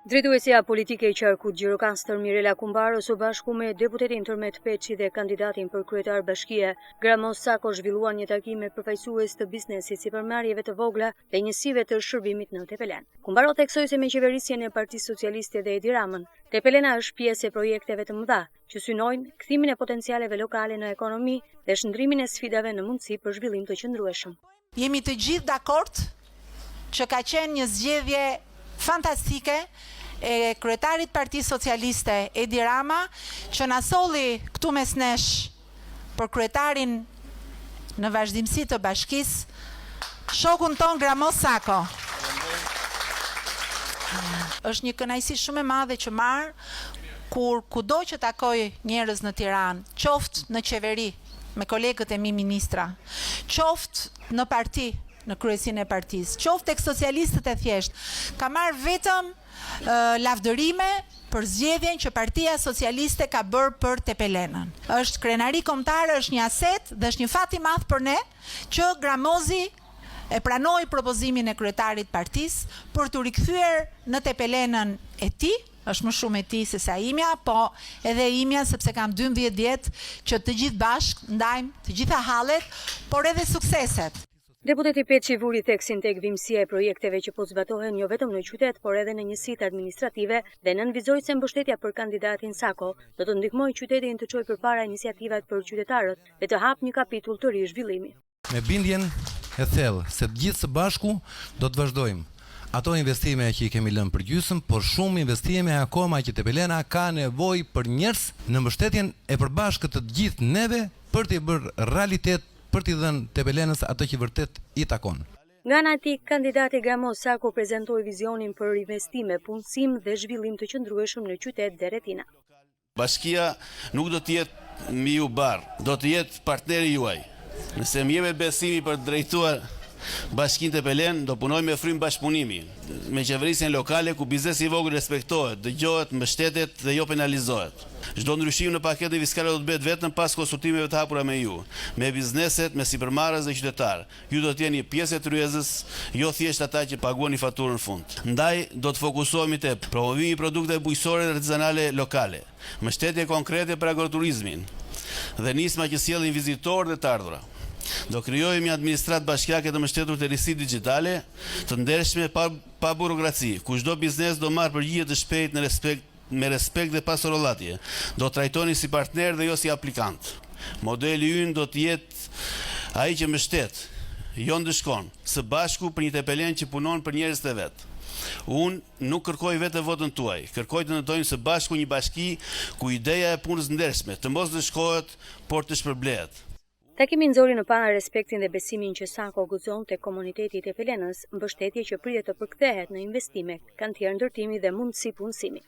Drejtuesja politike e qarkut Gjirokastër Mirela Kumbaro së bashku me deputetin Tërmet Peçi dhe kandidatin për kryetar bashkie Gramoz Sako zhvilluan një takim me përfaqësues të biznesit, sipërmarrjeve të vogla dhe njësive të shërbimit në Tepelenë. Kumbaro theksoi se me qeverisjen e Partisë Socialiste dhe Edi Ramën, Tepelena është pjesë e projekteve të mëdha që synojnë kthimin e potencialeve lokale në ekonomi dhe shndërrimin e sfidave në mundësi për zhvillim të qëndrueshëm. Jemi të gjithë dakord që ka qenë një zgjedhje fantastike e kryetarit të Partisë Socialiste, Edi Rama, që na solli këtu mes nesh për kryetarin në vazhdimësi të bashkisë, shokun tonë Gramoz Sako. Është një kënaqësi shumë e madhe që marr kur kudo që takoj njerëz në Tiranë, qoftë në qeveri, me kolegët e mi ministra, qoftë në parti, në kryesinë e partisë, qoftë tek socialistët e thjeshtë, kam marrë vetëm lavdërime për zgjedhjen që Partia Socialiste ka bërë për Tepelenën. Është krenari kombëtare, është një aset dhe është një fat i madh për ne që Gramozi e pranoi propozimin e kryetarit të partisë për t'u rikthyer në Tepelenën e tij, Është më shumë e tij sesa imja, po edhe e imja sepse kam 12 vjet që të gjithë bashkë ndajmë të gjitha hallet, por edhe sukseset. Deputeti Peçi vuri theksin tek vijimësia e projekteve që po zbatohen jo vetëm në qytet, por edhe në njësitë administrative dhe nënvizoi se mbështetja për kandidatin Sako do të ndihmojë qytetin të çojë përpara iniciativat për qytetarët dhe të hapë një kapitull të ri zhvillimi. Me bindjen e thellë se të gjithë së bashku do të vazhdojmë ato investime që i kemi lënë përgjysmë, por shumë investime akoma që Tepelena ka nevojë për njerëz në mbështetjen e përbashkët të të gjithë neve për t'i bërë realitet, për t'i dhënë Tepelenës atë që vërtet i takon. Nga ana e tij, kandidati Gramoz Sako prezantoi vizionin për investime, punësim dhe zhvillim të qëndrueshëm në qytet dhe rrethina. Bashkia nuk do të jetë mbi ju barrë, do të jetë partneri juaj. Nëse më jepet besimi për të drejtuar Bashkinë Tepelenë, do punoj me frymë bashkëpunimi, me qeverisjen lokale ku biznesi i vogël respektohet, dëgjohet, mbështetet dhe jo penalizohet. Çdo ndryshim në paketën fiskale do të bëhet vetëm pas konsultimeve të hapura me ju, me bizneset, me sipërmarrës dhe qytetarë. Ju do të jeni pjesë e tryezës, jo thjesht ata që paguani faturën në fund. Ndaj, do të fokusohemi te promovimi i produkteve bujqësore dhe artizanale lokale, mbështetje konkrete për agroturizmin dhe nisma që sjellin vizitorë dhe të ardhura. Do krijojmë një administratë bashkiake të mbështetur te risitë dixhitale, të ndershme, pa pa burokraci, ku çdo biznes do marrë përgjigje të shpejtë në respekt Me respekt dhe pa sorollatje. Do trajtoheni si partnerë dhe jo si aplikantë. Modeli ynë do të jetë ai që mbështet, jo ndëshkon, së bashku për një Tepelenë që punon për njerëzit e vet. Unë nuk kërkoj vetëm votën tuaj, kërkoj të ndërtojmë së bashku një bashki ku ideja e punës së ndershme të mos ndëshkohet, por të shpërblehet. Takimi nxori në pah respektin dhe besimin që Sako gëzon tek komuniteti i Tepelenës, mbështetje që pritet të përkthehet në investime, kantier ndërtimi dhe mundësi punësimi.